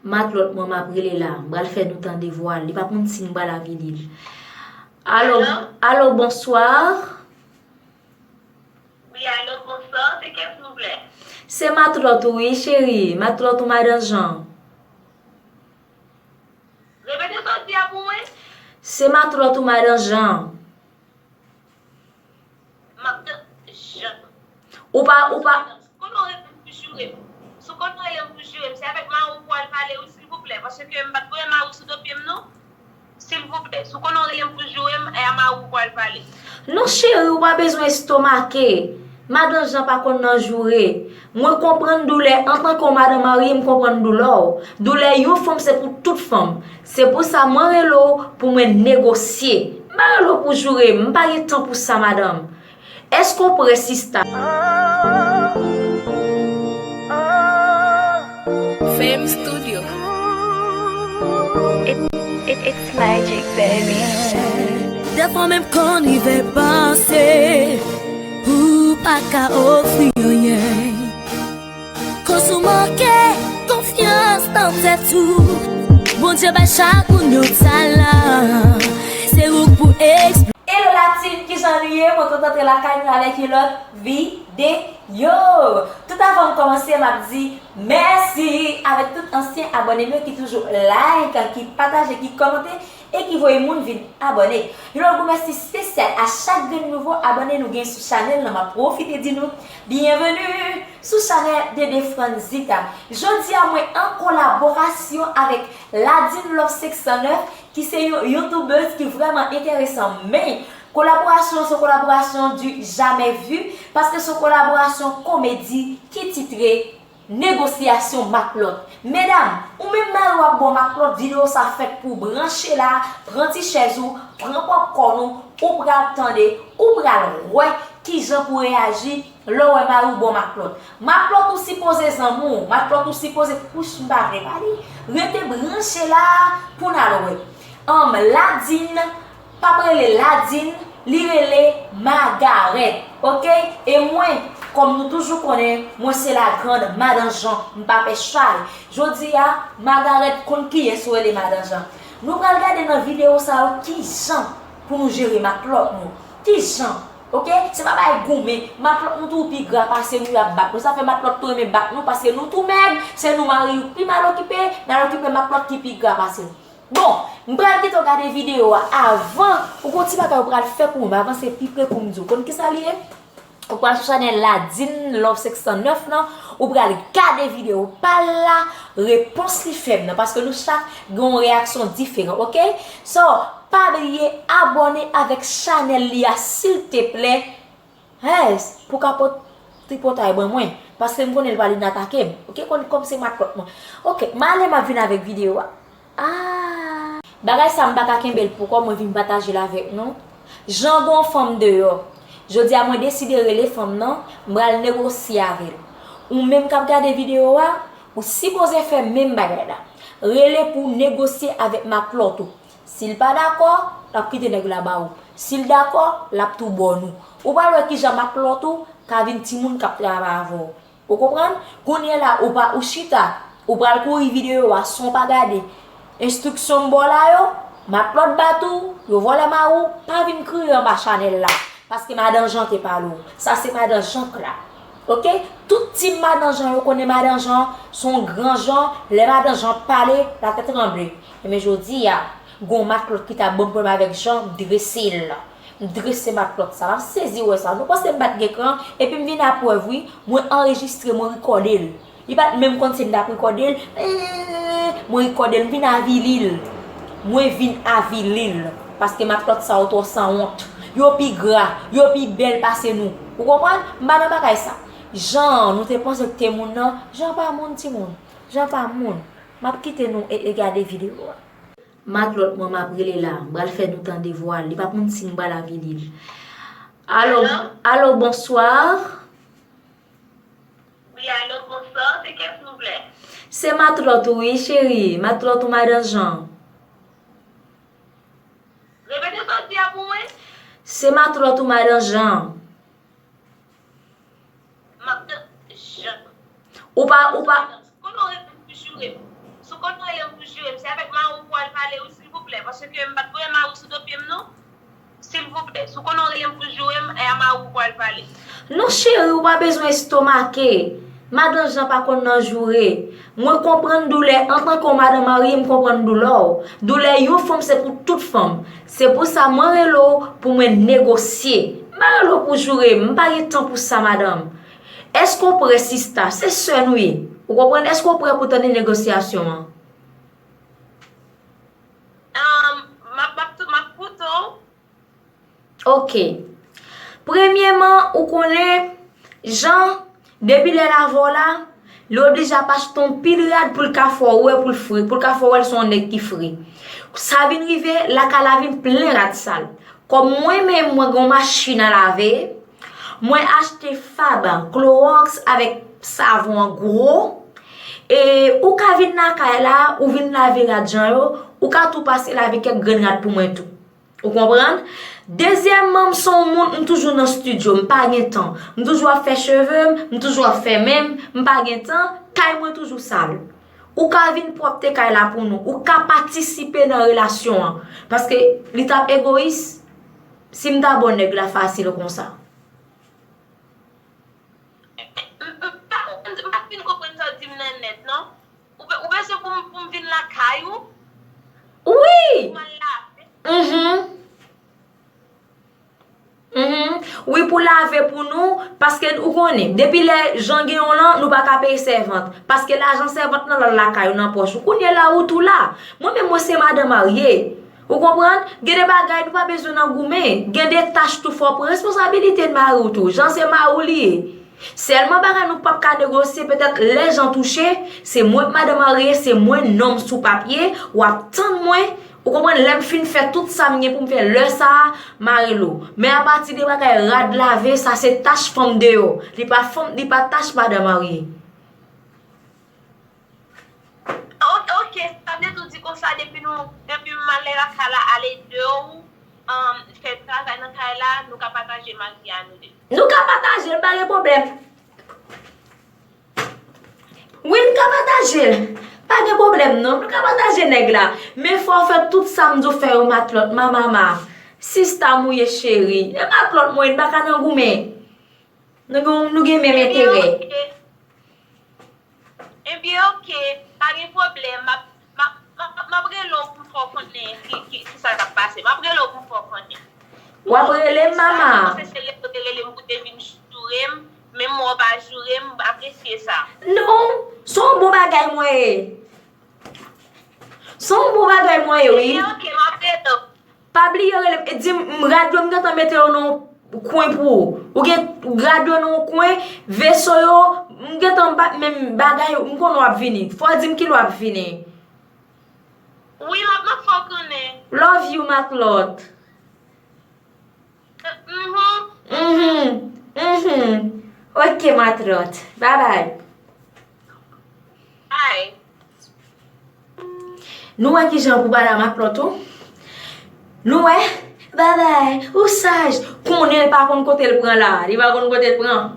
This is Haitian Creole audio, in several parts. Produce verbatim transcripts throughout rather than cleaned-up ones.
Matlòt mwen m ap rele la, m pral fè nou tande vwa l, li p ap konn si m pral avili l. Alo, alo, bonswa. Wi, alo, bonswa, se kè silvouplè? Se matlòt ou wi, cheri, matlòt ou madan Jan. Repete sa w di a pou mwen. Se matlòt ou madan Jan. Madan Jan. Ou pa, ou pa. Si w konnen w rele m pou joure m, si w konnen w rele m pou joure m, se avèk mari w pou w al pale wi, silvouplè, paske m pa t voye mari w sou do pye m non. Silvouplè, si w konnen w rele m pou joure m, e a mari w pou w al pale. Non cheri, ou pa bezwen estomake. Madan Jan pa konn nan joure. Mwen konprann doulè, antanke yon madan marye, m konprann doulè w. Doulè yon fanm se pou tout fanm. Se pou sa mwen rele w pou mwen negosye. M pa rele w pou joure m, m pa gen tan pou sa, madanm. Èske w prè, sista? Fame Studio. It, it, it's magic, baby. Dèfwa menm konn rive panse ou pa ka ofri anyen. Koz ou manke konfyans nan tèt ou. Bondye bay chak moun yon talan. Se ou k pou eksplike. Hello la team, kijan nou ye? Mwen kontan antre lakay nou avèk yon lòt videyo. Tout avan m kòmanse, m ap di mèsi avèk tout ansyen abòne m yo ki toujou like, ki pataje, ki kòmante e ki voye moun vin abòne. Yon lòt gwo mèsi espesyal a chak grenn nouvo abòne nou gen sou chanèl lan. M ap pwofite di nou byenveni sou chanèl Dede Franzita. Jodi a mwen an kolaborasyon avèk Ladine Love senk san nèf ki se yon youtubèz ki vrèman enteresan, men kolaborasyon se yon kolaborasyon du jamais vu, paske se yon kolaborasyon komedi ki titre Negosyasyon matlòt. Medam, ou menm mari w ap ba w matlòt, videyo sa fèt pou w. Branche la, pran ti chèz ou, pran pòpkòn ou, ou pral tande, ou pral wè kijan pou w reyaji lè w wè mari w ba w matlòt. Matlòt ou sipoze zanmi w, matlòt ou sipoze, wouch, m pa vle pale. Rete branche la pou n al wè. Anm, Ladine p ap rele Ladine, li rele Magarèt, oke? E mwen, kòm nou toujou konnen, mwen se la grande Madan Jan, m pa pè chay. Jodi a, Magarèt konn kiyès ou rele Madan Jan. Nou pral gade nan videyo sa yo kijan pou nou jere matlòt nou. Kijan, oke? Se pa bay goumen. Matlòt nou tou pi gra pase nou, y ap bat nou. Sa fè matlòt tou renmen bat nou, paske nou tou mèg, se nou mari yo pi mal okipe, n al okipe matlòt ki pi gra pase nou. Bon, m pral kite w gade videyo a avan, ou gon ti bagay ou pral fè pou mwen, m avanse pi pre pou m di w. Konn kisa li ye? Ou pral sou chanèl Ladine Love senk san nèf lan, ou pral gade videyo pa l la, repons li fè m nan, paske nou chak gen yon reyaksyon diferan, oke? So, pa bliye abòne avèk chanèl li a, silteplè. Hey, pou kapot tripotay ban mwen, paske m konnen l pral vin atake m. Oke, konn kòm se matlòt mwen. Oke, m ale m ap vin avèk videyo a. Ah! Bagay sa m pa ka kenbe l pou kò mwen, vin pataje l avèk nou. Jan gon fanm deyò. Jodi a mwen deside rele fanm nan, m pral negosye avè l. Ou menm k ap gade videyo a, ou sipoze fè menm bagay la. Rele pou w negosye avèk matlòt ou. Si l pa dakò, l ap kite nèg la ba ou. Si l dakò, l ap tou ba w nou. Ou pral wè kijan matlòt ou ka vin timoun k ap travay avè w. Ou konprann? Kounye a la, ou pa, ou chita, ou pral kouri videyo a san w pa gade enstriksyon m ba w la yo, matlòt bat ou, yo vòlè mari w, pa vin kriye anba chanèl la. Paske Madan Jan te pale w. Sa se Madan Jan k la. Oke? Tout team Madan Jan yo konnen Madan Jan se yon gran jan. Lè Madan Jan pale, latè tranble. Ebyen jodi a, gon matlòt ki ta ban m pwoblèm avèk Jan, m drese l. M drese matlòt sa. M ap sezi wè sa. Nou panse m pa t gen kran, epi m vin a prèv wi. Mwen anrejistre, mwen rekòde l. Li pa t menm konn si m t ap rekòde l. Mwen rekòde l, m vin avili l. Mwen vin avili l. Paske matlòt sa yo twò sanwont. Yo pi gra, yo pi bèl pase nou. Ou konprann? M pa nan bagay sa. Jan nou te panse k te moun nan, Jan pa moun, timoun. Jan pa moun. M ap kite nou e, e gade videyo a. Matlòt mwen m ap rele la, m pral fè nou tande vwa l, li p ap konn si m pral avili l. Alo, alo, bonswa. Wi, alo, bonswa, se kè silvouplè? Se matlòt ou wi, cheri, matlòt ou Madan Jan. Repete sa w di a pou mwen. Se matlòt ou Madan Jan. Madan Jan. Ou pa, ou pa. Si w konnen w rele m pou joure m, si w konnen pral pale wi, silvouplè, paske m pa t voye mari w sou do pye m, non. Silvouplè, si w konnen w rele m pou joure m, e a mari w pral pale. Non, cheri, ou pa bezwen estomake. Madan Jan pa konn nan joure. Mwen konprann doulè, antanke yon madan marye, m konprann doulè w. Doulè yon fanm se pou tout fanm. Se pou sa mwen rele w pou mwen negosye. M pa rele w pou joure m, m pa gen tan pou sa, madanm. Èske w prè, sista? Se sè nou ye. Ou konprann? Èske w prè pou tande negosyasyon an? Um, m ap, m ap, m ap koute w. Ok. Premyèman, ou konnen, Jan, depi lè l avè w la, li oblije ap achte yon pil rad pou l ka fè w wè, pou l fre, pou l ka fè w wè l se yon nèg ki fre. Sa vin rive, lakay la vin plen rad sal. Kòm mwen menm, mwen gen yon machin a lave, mwen achte Fab, Clorox avèk savon an gwo. E ou ka vin lakay la, ou vin lave rad Jan yo, ou ka tou pase lave kèk grenn rad pou mwen tou. Ou konprann? Dezyèmman, m se yon moun, m toujou nan estidyo, m pa gen tan. M toujou ap fè cheve m, m toujou ap fè men m, m pa gen tan, kay mwen toujou sal. Ou ka vin pwòpte kay la pou nou, ou ka patisipe nan relasyon an. Paske li t ap egoyis si m ta ba w nèg la fasil konsa. M, m, m pa konprann, m pa fin konprann sa w di m nan nèt, non. Ou be-, ou bezwen pou m, pou m vin lakay ou? Wi! Pou m al lave? Mhm. Mhm. Wi, pou lave pou nou, paske ou konnen, depi lè Jan gen yon lan, nou pa ka peye sèvant. Paske lajan sèvant nan, l al lakay ou nan pòch ou. Kounye la, ou tou la. Mwen menm, mwen se madan marye. Ou konprann? Gen de bagay nou pa bezwen nan goumen. Gen de tach tou fò pran responsabilite mari w tou. Jan se mari w li ye. Sèlman bagay nou p ap ka negosye, petèt lè Jan touche, se mwen k madan marye, se mwen nonm sou papye, w ap tann mwen, ou konprann, lè m fin fè tout sa m gen pou m fè, lè sa a, m a rele w. Men apati de bagay rad lave, sa se tach fanm deyò. Li pa fanm, li pa tach madan marye. O-, ok, sa vle tou di konsa, depi nou, depi m ale lakay la, ale deyò, um, fè travay nan kay la, nou ka pataje mari a nou de. Nou ka pataje l, pa gen pwoblèm. Wi, n ka pataje l. Pa gen pwoblèm, non. Nou ka pataje nèg la. Men fò w fè tout sa m di w fè yo, matlòt, ma, ma, ma. Sista m ou ye, cheri. E matlòt mwen, n pa ka nan goumen. Nou gen, nou gen menm enterè. Ebyen, ok. Ebyen, ok. Pa gen pwoblèm. M ap, m ap, m ap, m ap rele w pou m fè w konnen ki, ki, ki sa k ap pase. M ap rele w pou m fè w konnen. W ap rele m, mama. Sa, se rele w te rele m pou te vin joure m. Menm mwen w pa joure m, m apresye sa. Non, se yon bon bagay mwen ye. Se yon bon bagay mwen ye, wi. Ebyen, ok, m ap rele w. Pa bliye rele m, e di m, m, rad yo, m gentan mete yo nan yon kwen pou ou. Ou gen rad yo nan yon kwen, veso yo, m gentan bat menm bagay yo, m konnen w ap vini. Fò w di m kilè w ap vini. Wi, m ap, m ap fè w konnen. Love you, matlòt. Mhm. Mhm. Mhm. Ok, matlòt. Bye bye. Bye. Nou wè kijan pou pale a matlòt ou. Nou wè, babay, ou saj. Konnen l pa konn kote l pran la. Li pa konn kote l pran.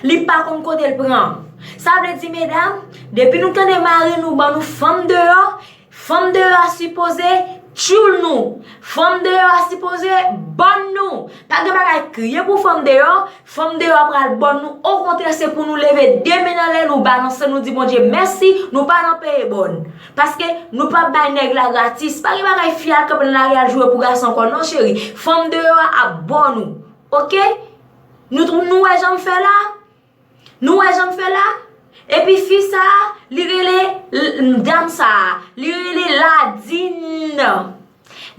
Li pa konn kote l pran. Sa vle di, medam, depi nou tande mari nou ban nou fanm deyò, fanm deyò a sipoze tchoul nou. Fanm deyò a sipoze bòn nou. Pa gen bagay kriye pou fanm deyò. Fanm deyò a pral bòn nou. Okontrè, se pou nou leve de men anlè, nou balanse, nou di Bondye mèsi, nou pa nan peye bòn. Paske nou pa bay nèg la gratis. Pa gen bagay fi al kanpe nan lari al joure pou gason ankò, non, cheri. Fanm deyò a ap bòn nou. Oke? Nou, nou wè jan m fè la? Nou wè jan m fè la? Epi fi sa a, li rele, l-, dam sa a, li rele Ladin.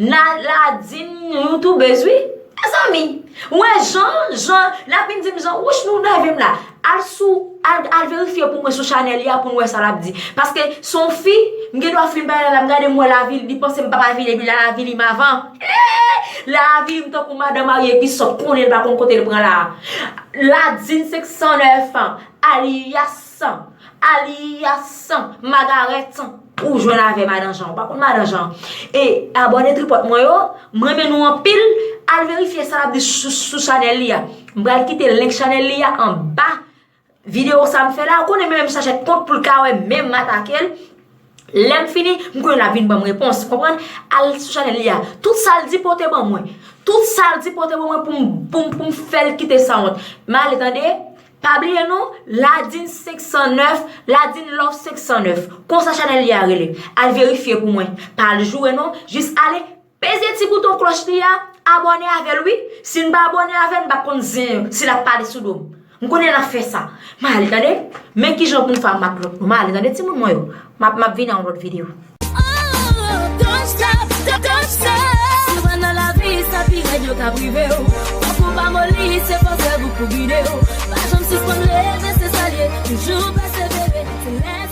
Na, Ladin, nou tou bezwen. Mezanmi, ou wè jan, jan, l ap vin di m jan, wouch nou nève m la. Al sou, al, al verifye pou mwen sou chanèl li a pou n wè sa l ap di. Paske se yon fi, m gen dwa fin pale la, m gade m wè lavi, li panse m papa vini, epi lavi li m avan. Eeh! Lavi m tankou madan marye ki sòt, konnen l pa konn kote l pran la. Ladin senk san nèf an, alyas, alyas Magarèt, ou jwenn avè madan Jan, ou pa konn madan Jan. E abòne tripòt mwen yo, m renmen nou anpil, al verifye sa l ap di sou, sou chanèl li a. M pral kite link chanèl li a anba videyo sa m fè la, ou konnen menm m chache kont pou l ka wè menm m atake l. Lè m fini, m konnen l ap vin ban m repons, w konprann? Al sou chanèl li a. Tout sa l di pote ban mwen. Tout sa l di pote ban mwen pou m, pou m, pou m fè l kite sanwont. M ale tande. Pa bliye non, Ladin senk san nèf, Ladin Love senk san nèf. Konsa chanèl li a rele. Al verifye pou mwen. Pa al joure non, jis ale peze ti bouton klòch li a, abòne avè l wi. Si n pa abòne avè l, m pa konn zen si l ap pale sou do m. M konnen l ap fè sa. M ale tande. Men kijan pou m fè a m ak lòt nou. M ale tande timoun mwen yo. M ap, m ap vini a yon lòt videyo. Oh, don't stop, don't, don't stop. Si w nan lavi, sa pi rèd yo ka prive w. Fòk ou pa moli, se fòs rèv ou pou gide w. Pa janm sispann reve, se sa l ye. Toujou pèsevere. Se lè